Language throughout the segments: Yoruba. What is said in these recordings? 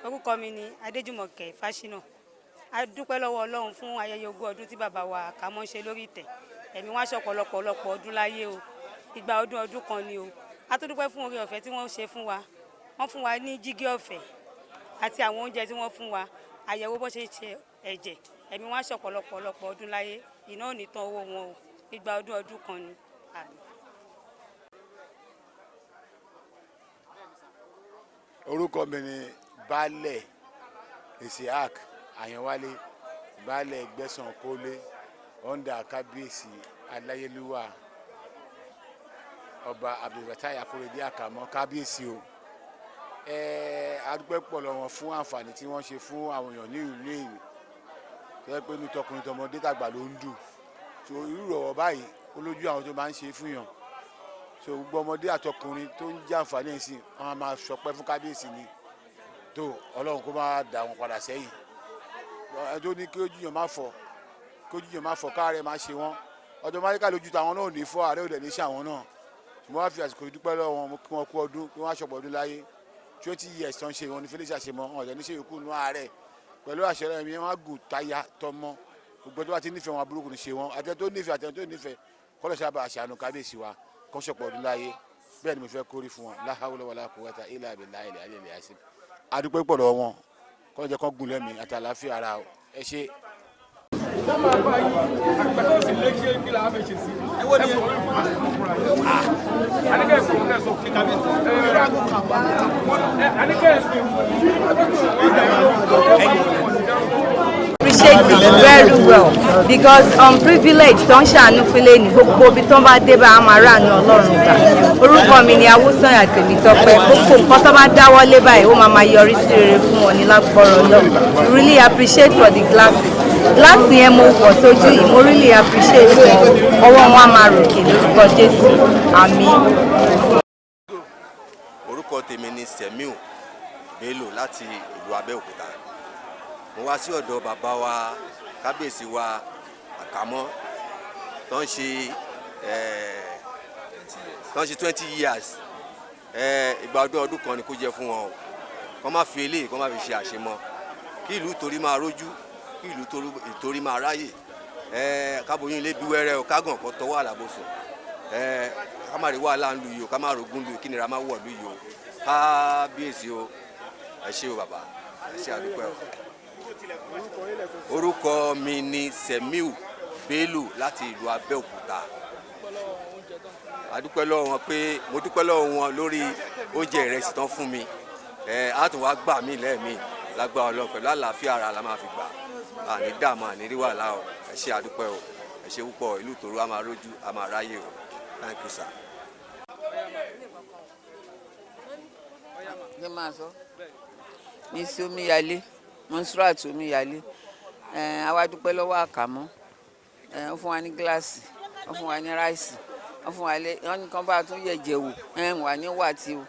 Orúkọ mi ni Adéjùmọ̀kẹ́ Fáṣínà. A dúpẹ́ lọ́wọ́ Ọlọ́run fún ayẹyẹ 20 ọdún tí bàbá wa Àkàmọ́ ṣe lórí ìtẹ́. Ẹ̀mí wọn aṣọ ọ̀pọ̀lọpọ̀ ọ̀lọpọ̀ ọdún láyé o. Ìgbà ọdún ọdún kan ni o. A tún dúpẹ́ fún oore ọ̀fẹ́ tí wọ́n ṣe fún wa. Wọ́n fún wa ní jígí ọ̀fẹ́ àti àwọn oúnjẹ tí wọ́n fún wa, àyẹ̀wò bó ṣe ṣe ẹ̀jẹ̀. Ẹ̀mí wọn aṣọ ọ̀pọ̀lọpọ̀ ọ̀lọpọ̀ ọdún láyé. Iná ò ní tán owó wọn o. Ìgbà ọdún ọdún kan ni. Àmín. Orúkọ mi ni Baálẹ̀ Isiaq Àyànwálé, Baálẹ̀ Gbẹ̀sán Kólé, under Kábíyèsí Aláyélúwà Ọba Abdulfatai Akorede Àkàmọ́. Kábíyèsí o. A dúpẹ́ pọ̀ lọ́wọ́ fún àǹfààní tí wọ́n ṣe fún àwọn èèyàn ní ìlú èyí tó yẹ pé ní tọkùnrin tọmọdé tàgbà ló ń dùn. So irú ìrọ̀wọ́ báyìí, ó lójú àwọn tó máa ń ṣe fún yàn. So gbogbo ọmọdé àtọkùnrin tó ń jẹ àǹfààní ẹ̀ sí, wọn máa sọpẹ́ fún kábíyèsí ni. Tó Ọlọ́run kó máa dà wọn padà sẹ́yìn. Ẹ tó ní kí ojú yàn má fọ́, kí ojú yàn má fọ́, káàárẹ̀ má ṣe wọ́n. Ọjọ́ máríkà lójú tàwọn náà ò ní fọ́, àárẹ̀ ò dẹ̀ ní ṣe àwọn náà. Mo wá fi àsìkò ìdúpẹ́ lọ́wọ́ wọn, kí wọ́n kú ọdún, kí wọ́n aṣọ̀pọ̀ ọdún láyé. 20 years tó ń ṣe wọn ní Felicia ṣe mọ́ wọn ọ̀dẹ̀ níṣẹ́ yòókù nú àárẹ̀ pẹ̀lú àṣẹ rẹ̀ mi. Wọ́n á gùn táyà tọmọ. Gbogbo tó bá ti nífẹ̀ẹ́ wọn, aburú kò ní ṣe wọn. Àtẹ tó nífẹ̀ẹ́, àtẹ tó nífẹ̀ẹ́, kọ́lọ́ sábà àṣàánú kábíyèsí wa, kó ṣọ̀pọ̀ ọdún láyé. Bẹ́ẹ̀ ni mo fẹ́ kórí fún wọn. La hawla wala quwwata illa billahi ilẹ̀ àṣẹ. Adúpẹ́ pọ̀ lọ́wọ́ wọn, kọ́lọ́ jẹ́ kó gùn lẹ́mìí àti àlàáfíà ara. Ẹ ṣe. Wọ́n máa bá yín àgbẹ̀ tó sì lé ṣe kí la fẹ́ ṣe sí. Ẹ fọ orí fún wa. Àníkẹ́ ẹ̀sìn òun kẹsàn fún kábíyèsí. Àníkẹ́ ẹ̀sìn. Appreciate it very well because privilege tó ń ṣàánú fúnlé ní gbogbo ibi tó ń bá dé bá a máa ráàánú Ọlọ́run gbà. Orúkọ mi ni Awúsànyà Tèmítọ́pẹ́. Gbogbo nǹkan tó bá dáwọ́lé báyìí, ó máa máa yọrí sí rere fún wọn ní lágbọ́rọ̀ náà. Really appreciate for the glasses. Glass yẹn mo wọ̀ sójú yìí, mo really appreciate wọn. Ọwọ́ wọn á máa ròkè lórúkọ Jésù. Àmín. Orúkọ tèmi ni Semiu Bello láti ìlú Abẹ́òkúta. Mo wá sí ọ̀dọ̀ bàbá wa, kábíyèsí wa Àkàmọ́, tó ń ṣe 20 years. Ìgbà ọdún ọdún kan ni kó jẹ́ fún wọn o. Kó má fi eléyìí, kó má fi ṣe àṣemọ, kí ìlú torí máa rójú, kí ìlú ìtorí máa ráyè, káboyún ilé bí wẹ́rẹ́ o, kágàn kó tọwọ́ àlàbòsùn, ká má rí wàhálà ń lu yìí o, ká má rogún lu yìí, kí nira má wọ̀ lu yìí o. Kábíyèsí o, ẹ ṣé o bàbá, ẹ ṣé, àdúpẹ́ o. Orúkọ mi ni Semiu Bello láti ìlú Abẹ́òkúta. Àdúpẹ́ lọ́wọ́ wọn pé mo dúpẹ́ lọ́wọ́ wọn lórí oúnjẹ ìrẹsì tán fún mi. Ẹ á tún wá gbà mí lẹ́ẹ̀mí lágbára Ọlọ́run. Pẹ̀lú àlàáfíà ara la máa fi gbà, àní dààmú, àní rí wàhálà o. Ẹ ṣé, àdúpẹ́ o, ẹ ṣé púpọ̀. Ìlú Ìtòrò a máa rójú, a máa ráyè o. Thank you, sir. Ní máa sọ ní sí omíyalé, Monsurat Omíyalé. Àwa dúpẹ́ lọ́wọ́ Àkàmọ́. Ó fún wa ní gíláàsì, ó fún wa ní rice, ó fún wa lé wọ́n ní kán bá tún yẹ̀jẹ̀ wò wà ní wàtí o.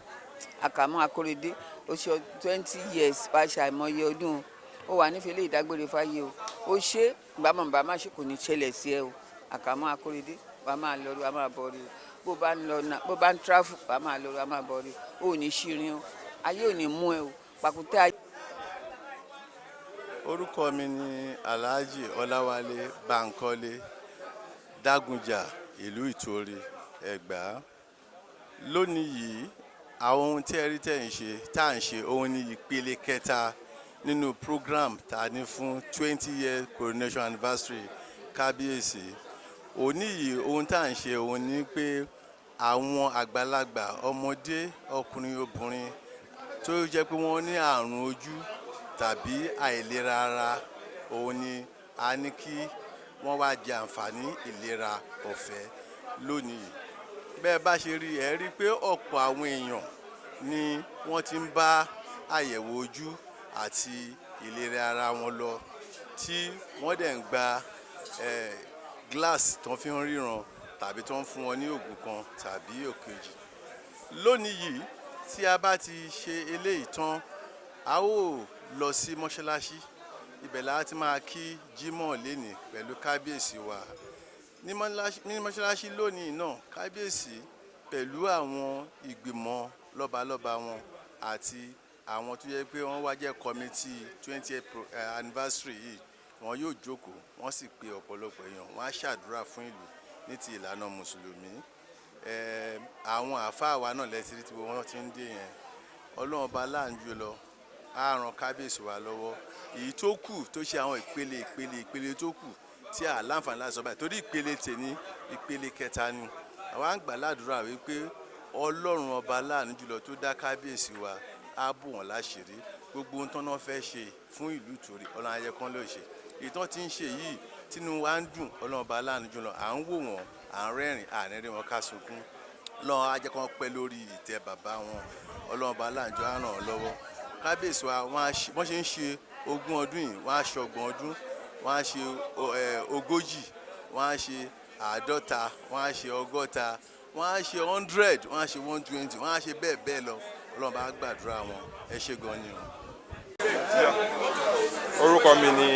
Àkàmọ́ Akóredé, ó ṣe 20 years, wàá ṣe àìmọye ọdún o. Ó wà nífẹ̀ẹ́ lè dágbére fáyé o. Ó ṣe bámọ̀bá má ṣe kò ní ṣẹlẹ̀ sí ẹ o. Àkàmọ́ Akóredé, wàá máa lọ rí, wàá máa bọ̀ rí o. Bó bá ń lọ náà, bó bá ń travel, wàá máa lọ rí, wàá máa bọ̀ rí o. Ò ní ṣírin o, ayé ò ní mú ẹ o, pàkúté ayé. Orúkọ mi ni Alhaji Ọláwálé Bankole, Dágunjà, ìlú Ìtorí, Ẹ̀gbá. Lónìí yìí, àwọn ohun tí ẹ rí tẹ̀ ń ṣe, tá à ń ṣe, òun ní ìpele kẹta nínú program tá a ní fún 20 year coronation anniversary kábíyèsí. Òní yìí, ohun tá à ń ṣe òun ní pé àwọn àgbàlagbà, ọmọdé, ọkùnrin, obìnrin tó jẹ́ pé wọ́n ní àrùn ojú tàbí àìlera ara, òun ni a ní kí wọ́n wá jẹ àǹfààní ìlera ọ̀fẹ́ lónìí. Bẹ́ẹ̀ bá ṣe rí, ẹ rí pé ọ̀pọ̀ àwọn èèyàn ni wọ́n ti ń bá àyẹ̀wò ojú àti ìlera ara wọn lọ, tí wọ́n dẹ̀ ń gba glass tó fi ń ríran tàbí tó ń fún wọn ní oògùn kan tàbí òkejì. Lónìí yìí, tí a bá ti ṣe eléyìí tán, a ó lọ sí mọ́ṣáláṣí. Ibẹ̀ la ti máa kí jímọ̀ lénìí pẹ̀lú kábíyèsí wa ní mọ́ṣáláṣí lónìí náà. Kábíyèsí pẹ̀lú àwọn ìgbìmọ̀ lọ́balọ́ba wọn àti Àwọn tó yẹ pé wọ́n wá jẹ́ committee 20th anniversary yìí, wọn yóò jókòó, wọ́n sì pe ọ̀pọ̀lọpọ̀ èèyàn, wọ́n á ṣàdúrà fún ìlú ní ti ìlànà mùsùlùmí. Àwọn àáfàá wa náà lẹ́sìn tí wọ́n ti ń dé yẹn. Ọlọ́run Ọba láàánú lọ á ran kábíyèsí wa lọ́wọ́. Èyí tó kù tó ṣe àwọn ìpele ìpele ìpele tó kù tí a láǹfààní láti sọ báyìí, torí ìpele tèmi, ìpele kẹta ni. Àwa ń gbà ládùúrà wípé Ọlọ́run Ọba láàánú jùlọ tó dá kábíyèsí wa á bò wọ́n láṣìírí. Gbogbo ohun tó náà fẹ́ ṣe fún ìlú Ìtorí, Ọlọ́run á jẹ́ kán lè ṣe. Èyí tó ti ń ṣe yìí tínú wa ń dùn, Ọlọ́run Ọba láàánú jùlọ, à ń wò wọ́n, à ń rẹ́rìn, à ń rí wọn ká sunkún. Ọlọ́run á jẹ́ kán pẹ́ lórí ìtẹ́ bàbá wọn. Ọlọ́run Ọba láàánú jùlọ á ràn wọ́n lọ́wọ́. Kábíyèsí wa, wọ́n ṣe ń ṣe 20 ọdún yìí, wọ́n á ṣe 30 ọdún, wọ́n á ṣe 40, wọ́n á ṣe 50, wọ́n á ṣe 60, wọ́n á ṣe 100, wọ́n á ṣe 120, wọ́n á ṣe bẹ́ẹ̀ bẹ́ẹ̀ lọ. Ọlọ́run bá gbàdúrà wọn. Ẹ ṣé gan ni o. Orúkọ mi ni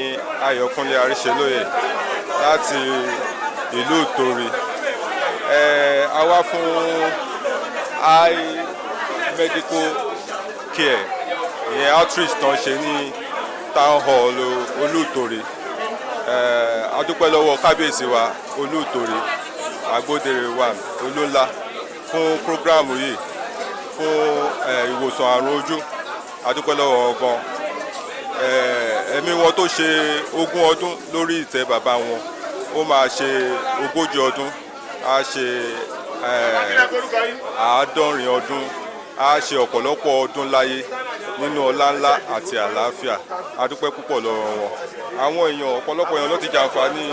Ayọ̀kúnlé Àríṣelóye láti ìlú Ìtorí. A wá fún eye medical care, ìyẹn outreach tó ń ṣe ní town hall Olúìtorí. A dúpẹ́ lọ́wọ́ kábíyèsí wa Olúìtorí Agbódere wa Olúńlá fún program yìí fún ìwòsàn àrùn ojú. A dúpẹ́ lọ́wọ́ wọn gan. Ẹ̀mí wọn tó ṣe 20 ọdún lórí ìtẹ́ bàbá wọn, ó máa ṣe 40 ọdún, á ṣe 70 ọdún, á ṣe ọ̀pọ̀lọpọ̀ ọdún láyé nínú ọlá ńlá àti àlàáfíà. A dúpẹ́ púpọ̀ lọ́wọ́ wọn. Àwọn èèyàn, ọ̀pọ̀lọpọ̀ èèyàn ló ti jàǹfààní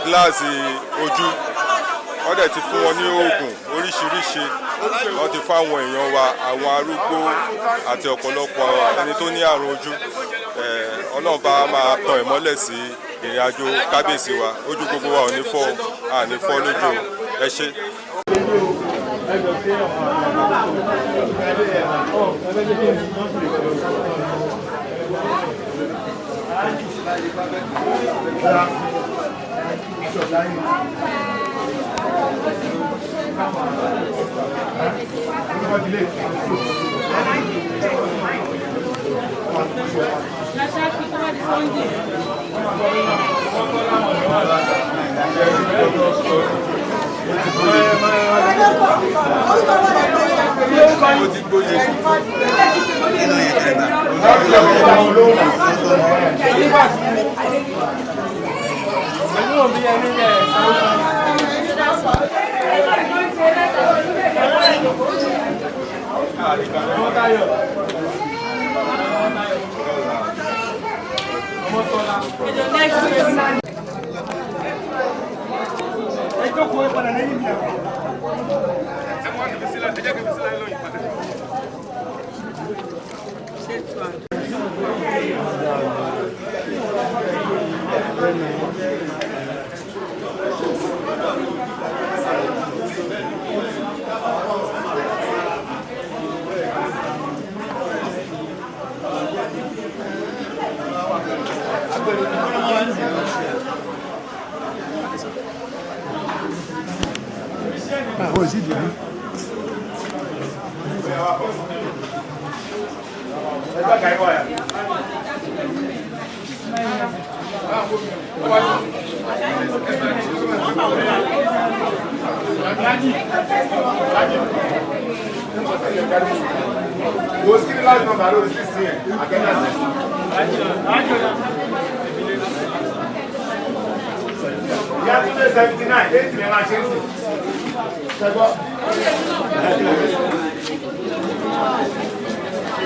gíláàsì ojú. Wọ́n dẹ̀ ti fún wọn ní oògùn oríṣiríṣi. Wọ́n ti fún àwọn èèyàn wa, àwọn arúgbó àti ọ̀pọ̀lọpọ̀ ẹni tó ní àrùn ojú. Ọlọ́run bá máa tan ìmọ́lẹ̀ sí ìrìn àjò kábíyèsí wa. Ojú gbogbo wa ò ní fọ́, à ní fọ́ lójú. Ẹ ṣé.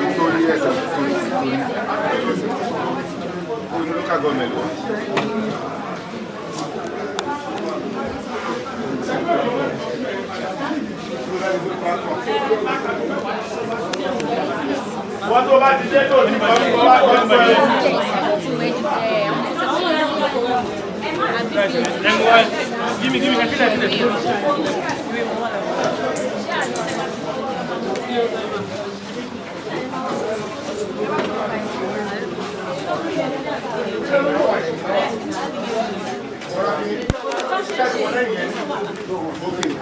Nítorí ẹsẹ̀ torí torí orí local government wa. Wọ́n tó bá ti dé tó ní kọ́ wá kọ́ sọ ẹ́. Give me, give me, feel it, feel it. Okay.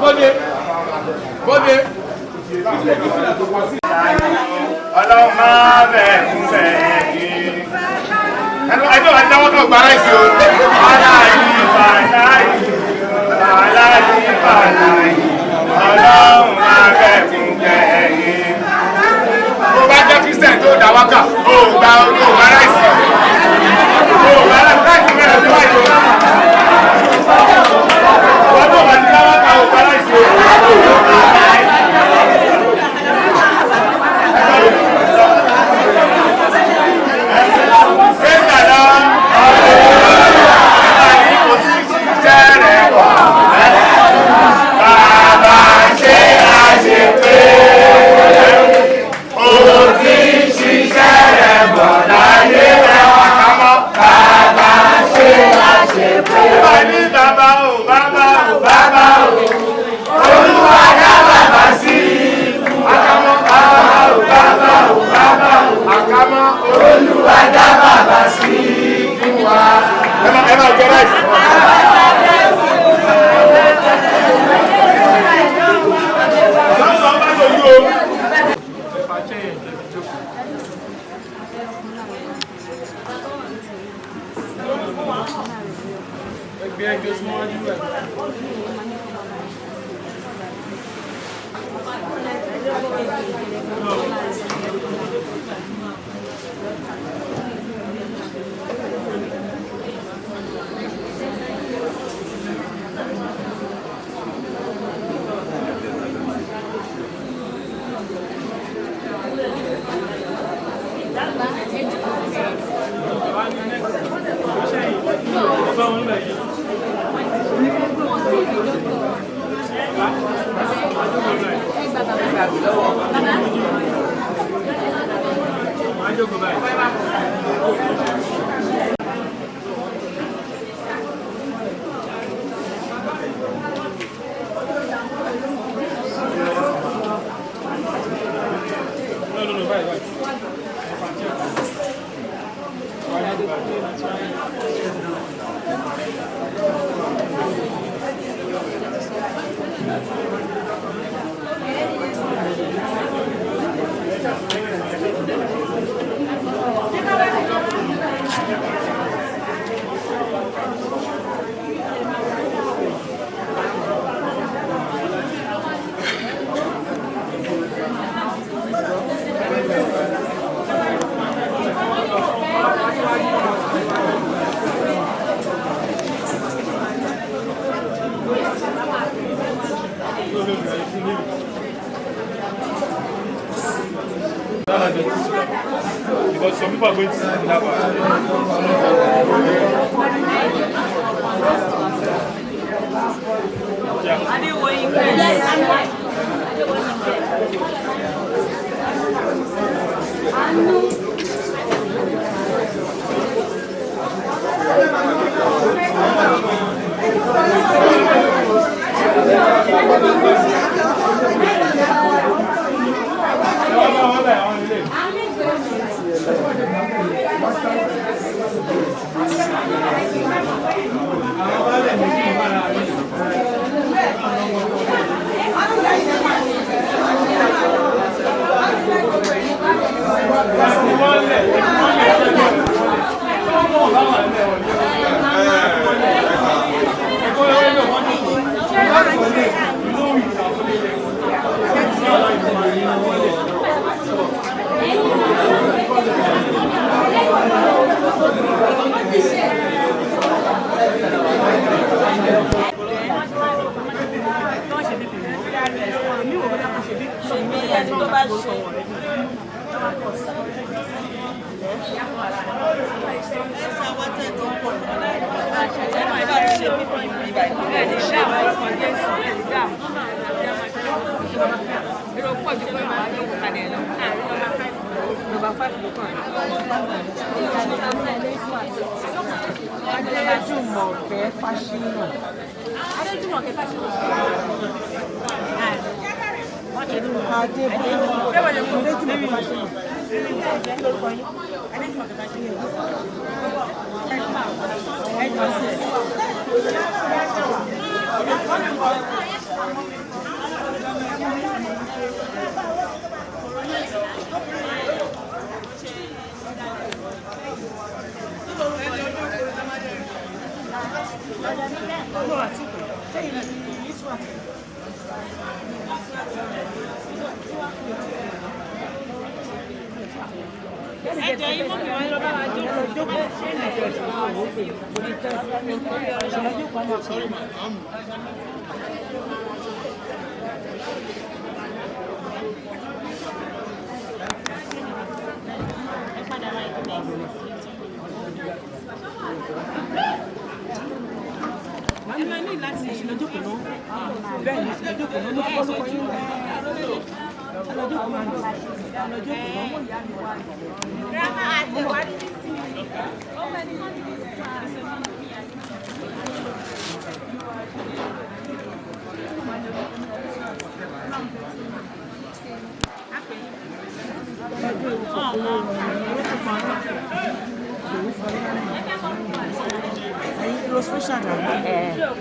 Bọ́dé Bọ́dé. Ọlọ́run máa bẹ̀ ń bẹ̀ yìí. Ẹjọ́ àti dáwọ́ kan gba ráìsì o. Aláàyè bàláyé, aláàyè bàláyé, ọlọ́run máa bẹ̀ ń bẹ̀ yìí. Bó bá jẹ́ Christian tó dá wákà, ó gba ó gba ráìsì. Ó gba ráìsì mẹ́rin tó wáyé o. Wọ́n tó bá ti dá wákà, ó gba ráìsì o. Olúwa dá bàbá sí fún wa. Ẹ máa jẹ ráìsì. Ẹgbẹ́ ẹgbẹ́ súnmọ́ wájú ẹ̀. Because some people are going to sit in that bar. Yeah. Jésù ẹ̀ ní dààmú. Èrò pọ̀ ju pé màá jókòó kalẹ̀ lọ. Nọ́mbà 5 ló kàn. Adéjùmọ̀kẹ́ Fáṣínà. Adéjùmọ̀kẹ́ Fáṣínà. Adéjùmọ̀kẹ́ Fáṣínà. Ẹjọ yìí mọ́ mi wá lọ bá wa jókòó. Ẹ máa ní láti ìṣìlójókòó náà. Bẹ́ẹ̀ ni ìṣìlójókòó náà ló ti kọ́ lóko yín lọ. Ìṣìlójókòó máa ń lọ. Ìṣìlójókòó náà. Grandma àti ìwádìí ní sí.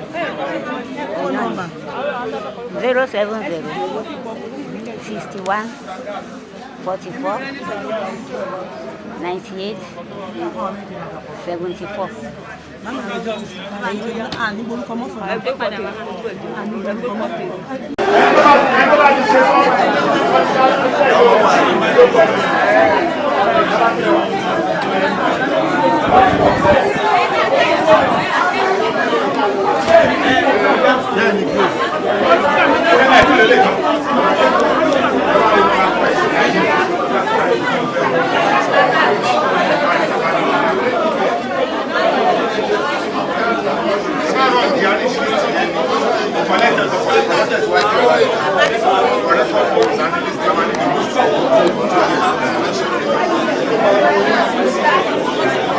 Phone number. 070 61 44 98 74. Thank you.